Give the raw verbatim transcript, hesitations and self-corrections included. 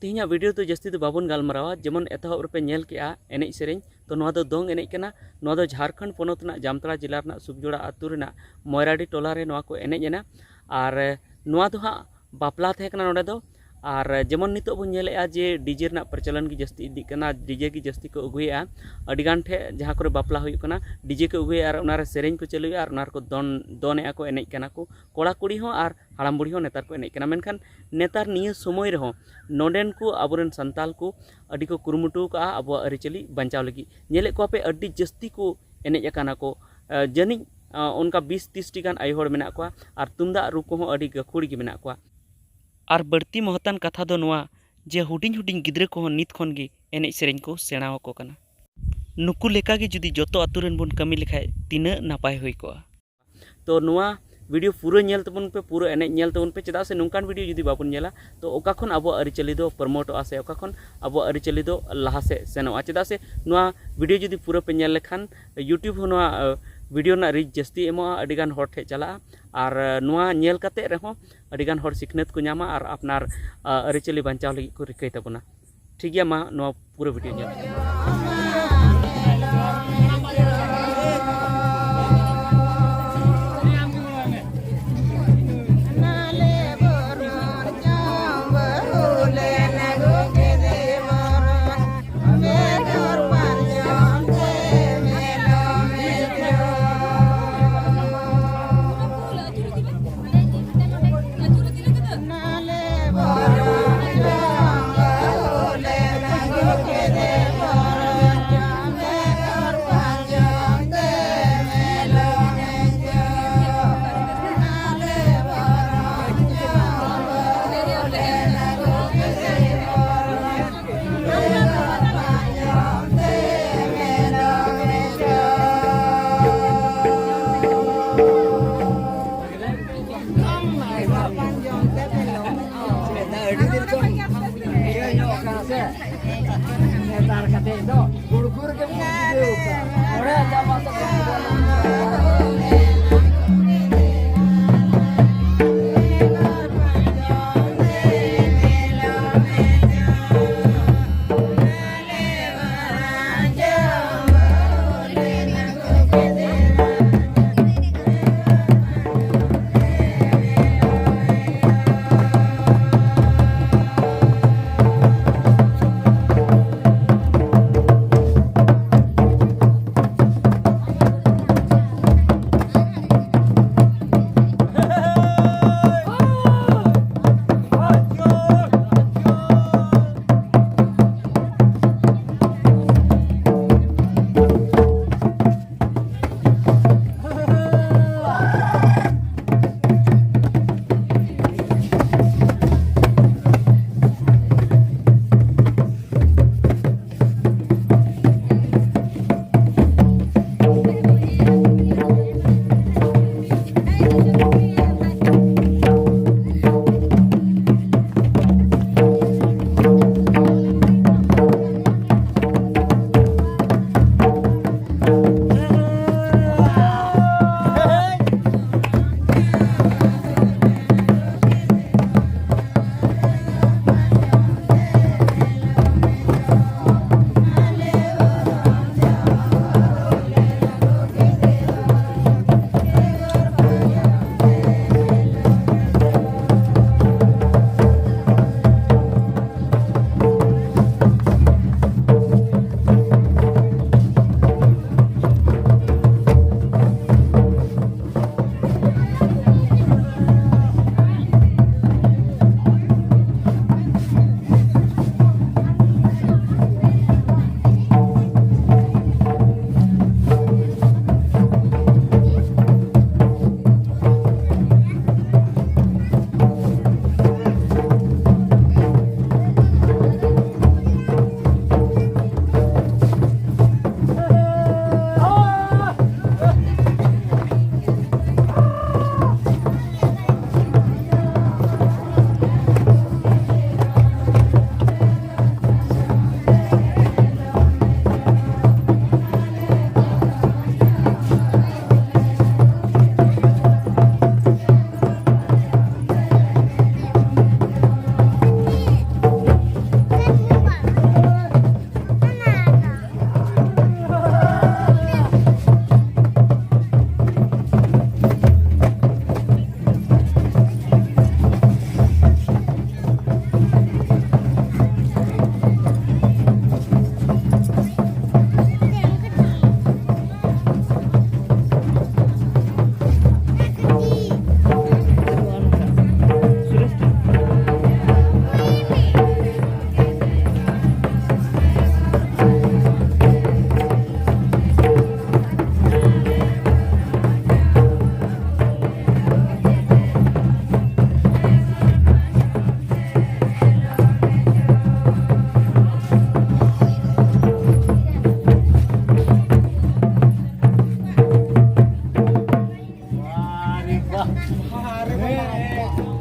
ᱛᱮᱦᱮᱧᱟᱜ ᱵᱷᱤᱰᱤᱭᱳ ᱫᱚ ᱡᱟᱹᱥᱛᱤ ᱫᱚ ᱵᱟᱵᱚᱱ ᱜᱟᱞᱢᱟᱨᱟᱣᱟ᱾ ᱡᱮᱢᱚᱱ ᱮᱛᱚᱦᱚᱵ ᱨᱮᱯᱮ ᱧᱮᱞ ᱠᱮᱜᱼᱟ ᱮᱱᱮᱡ ᱥᱮᱨᱮᱧ, ᱛᱚ ᱱᱚᱣᱟ ᱫᱚ ᱫᱚᱝ ᱮᱱᱮᱡ ᱠᱟᱱᱟ᱾ ᱱᱚᱣᱟ ᱫᱚ ᱡᱷᱟᱲᱠᱷᱚᱸᱰ ᱯᱚᱱᱚᱛ ᱨᱮᱱᱟᱜ ᱡᱟᱢᱛᱟᱲᱟ ᱡᱮᱞᱟ ᱨᱮᱱᱟᱜ ᱥᱩᱵᱡᱳᱲᱟ ᱟᱹᱛᱩ ᱨᱮᱱᱟᱜ ᱢᱚᱭᱨᱟᱰᱤ ᱴᱚᱞᱟ ᱨᱮ ᱱᱚᱣᱟ ᱠᱚ ᱮᱱᱮᱡ ᱮᱱᱟ᱾ ᱟᱨ ᱱᱚᱣᱟ ᱫᱚ ᱦᱟᱸᱜ ᱵᱟᱯᱞᱟ ᱛᱟᱦᱮᱸ ᱠᱟᱱᱟ ᱱᱚᱰᱮ ᱫᱚ᱾ ᱟᱨ ᱡᱮᱢᱚᱱ ᱱᱤᱛᱚᱜ ᱵᱚᱱ ᱧᱮᱞᱮᱫᱼᱟ ᱡᱮ ᱰᱤᱡᱮ ᱨᱮᱱᱟᱜ ᱯᱨᱚᱪᱚᱞᱚᱱ ᱜᱮ ᱡᱟᱹᱥᱛᱤ ᱤᱫᱤᱜ ᱠᱟᱱᱟ, ᱰᱤᱡᱮ ᱜᱮ ᱡᱟᱹᱥᱛᱤ ᱠᱚ ᱟᱹᱜᱩᱭᱮᱫᱼᱟ᱾ ᱟᱹᱰᱤᱜᱟᱱ ᱴᱷᱮᱱ ᱡᱟᱦᱟᱸ ᱠᱚᱨᱮ ᱵᱟᱯᱞᱟ ᱦᱩᱭᱩᱜ ᱠᱟᱱᱟ, ᱰᱤᱡᱮ ᱠᱚ ᱟᱹᱜᱩᱭᱮᱫᱼᱟ ᱟᱨ ᱚᱱᱟᱨᱮ ᱥᱮᱨᱮᱧ ᱠᱚ ᱪᱟᱹᱞᱩᱭᱮᱫᱼᱟ ᱟᱨ ᱚᱱᱟ ᱨᱮᱠᱚ ᱫᱚᱱ ᱫᱚᱱᱮᱫᱼᱟ ᱠᱚ, ᱮᱱᱮᱡ ᱠᱟᱱᱟ ᱠᱚ᱾ ᱠᱚᱲᱟ ᱠᱩᱲᱤ ᱦᱚᱸ ᱟᱨ ᱦᱟᱲᱟᱢ ᱵᱩᱲᱦᱤ ᱦᱚᱸ ᱱᱮᱛᱟᱨ ᱠᱚ ᱮᱱᱮᱡ ᱠᱟᱱᱟ᱾ ᱢᱮᱱᱠᱷᱟᱱ ᱱᱮᱛᱟᱨ ᱱᱤᱭᱟᱹ ᱥᱚᱢᱚᱭ ᱨᱮᱦᱚᱸ ᱱᱚᱰᱮᱱ ᱠᱚ ᱟᱵᱚᱨᱮᱱ ᱥᱟᱱᱛᱟᱞ ᱠᱚ ᱟᱹᱰᱤ ᱠᱚ ᱠᱩᱨᱩᱢᱩᱴᱩ ᱟᱠᱟᱫᱼᱟ ᱟᱵᱚᱣᱟᱜ ᱟᱹᱨᱤᱪᱟᱹᱞᱤ ᱵᱟᱧᱪᱟᱣ ᱞᱟᱹᱜᱤᱫ᱾ ᱧᱮᱞᱮᱫ ᱠᱚᱣᱟ ᱯᱮ ᱟᱹᱰᱤ ᱡᱟᱹᱥᱛᱤ ᱠᱚ ᱮᱱᱮᱡ ᱟᱠᱟᱱᱟ ᱠᱚ᱾ ᱟᱸ, ᱡᱟᱹᱱᱤᱡ ᱟᱸ, ᱚᱱᱠᱟ ᱵᱤᱥ ᱛᱤᱨᱤᱥ ᱴᱤ ᱜᱟᱱ ᱟᱭᱳ ᱦᱚᱲ ᱢᱮᱱᱟᱜ ᱠᱚᱣᱟ ᱟᱨ ᱛᱩᱢᱫᱟᱜ ᱨᱩ ᱠᱚᱦᱚᱸ ᱟᱹᱰᱤ ᱜᱟᱹᱠᱷᱩᱲ ᱜᱮ ᱢᱮᱱᱟᱜ ᱠᱚᱣᱟ᱾ ᱟᱨ ᱵᱟᱹᱲᱛᱤ ᱢᱚᱦᱚᱛᱟᱱ ᱠᱟᱛᱷᱟ ᱫᱚ ᱱᱚᱣᱟ ᱡᱮ ᱦᱩᱰᱤᱧ ᱦᱩᱰᱤᱧ ᱜᱤᱫᱽᱨᱟᱹ ᱠᱚᱦᱚᱸ ᱱᱤᱛ ᱠᱷᱚᱱ ᱜᱮ ᱮᱱᱮᱡ ᱥᱮᱨᱮᱧ ᱠᱚ ᱥᱮᱬᱟ ᱟᱠᱚ ᱠᱟᱱᱟ᱾ ᱱᱩᱠᱩ ᱞᱮᱠᱟ ᱜᱮ ᱡᱩᱫᱤ ᱡᱚᱛᱚ ᱟᱛᱳ ᱨᱮᱱ ᱵᱚᱱ ᱠᱟᱹᱢᱤ ᱞᱮᱠᱷᱟᱡ ᱛᱤᱱᱟᱹᱜ ᱱᱟᱯᱟᱭ ᱦᱩᱭ ᱠᱚᱜᱼᱟ᱾ ᱛᱚ ᱱᱚᱣᱟ ᱵᱷᱤᱰᱤᱭᱳ ᱯᱩᱨᱟᱹ ᱧᱮᱞ ᱛᱟᱵᱚᱱ ᱯᱮ, ᱯᱩᱨᱟᱹ ᱮᱱᱮᱡ ᱧᱮᱞ ᱛᱟᱵᱚᱱ ᱯᱮ, ᱪᱮᱫᱟᱜ ᱥᱮ ᱱᱚᱝᱠᱟᱱ ᱵᱷᱤᱰᱤᱭᱳ ᱡᱩᱫᱤ ᱵᱟᱵᱚᱱ ᱧᱮᱞᱟ ᱛᱚ ᱚᱠᱟ ᱠᱷᱚᱱ ᱟᱵᱚᱣᱟᱜ ᱟᱹᱨᱤᱪᱟᱹᱞᱤ ᱫᱚ ᱯᱨᱚᱢᱳᱴᱚᱜᱼᱟ ᱥᱮ ᱚᱠᱟ ᱠᱷᱚᱱ ᱟᱵᱚᱣᱟᱜ ᱟᱹᱨᱤᱪᱟᱹᱞᱤ ᱫᱚ ᱞᱟᱦᱟ ᱥᱮᱫ ᱥᱮᱱᱚᱜᱼᱟ? ᱪᱮᱫᱟᱜ ᱥᱮ ᱱᱚᱣᱟ ᱵᱷᱤᱰᱤᱭᱳ ᱡᱩᱫᱤ ᱯᱩᱨᱟᱹ ᱯᱮ ᱧᱮᱞ ᱞᱮᱠᱷᱟᱱ YouTube ᱦᱚᱸ ᱱᱚᱣᱟ ᱟᱸ, ᱵᱷᱤᱰᱤᱭᱳ ᱨᱮᱱᱟᱜ ᱨᱤᱪ ᱡᱟᱹᱥᱛᱤ ᱮᱢᱚᱜᱼᱟ, ᱟᱹᱰᱤᱜᱟᱱ ᱦᱚᱲ ᱴᱷᱮᱡ ᱪᱟᱞᱟᱜᱼᱟ᱾ ᱟᱨ ᱟᱸ, ᱱᱚᱣᱟ ᱧᱮᱞ ᱠᱟᱛᱮ ᱨᱮᱦᱚᱸ ᱟᱹᱰᱤᱜᱟᱱ ᱦᱚᱲ ᱥᱤᱠᱷᱱᱟᱹᱛ ᱠᱚ ᱧᱟᱢᱟ ᱟᱨ ᱟᱯᱱᱟᱨ ᱟᱸ, ᱟᱹᱨᱤᱪᱟᱹᱞᱤ ᱵᱟᱧᱪᱟᱣ ᱞᱟᱹᱜᱤᱫ ᱠᱚ ᱨᱤᱠᱟᱹᱭ ᱛᱟᱵᱚᱱᱟ᱾ ᱴᱷᱤᱠ ᱜᱮᱭᱟ, ᱢᱟ ᱱᱚᱣᱟ ᱯᱩᱨᱟᱹ ᱵᱷᱤᱰᱤᱭᱳ ᱧᱮᱞ ᱯᱮ᱾ ᱦᱮᱸ᱾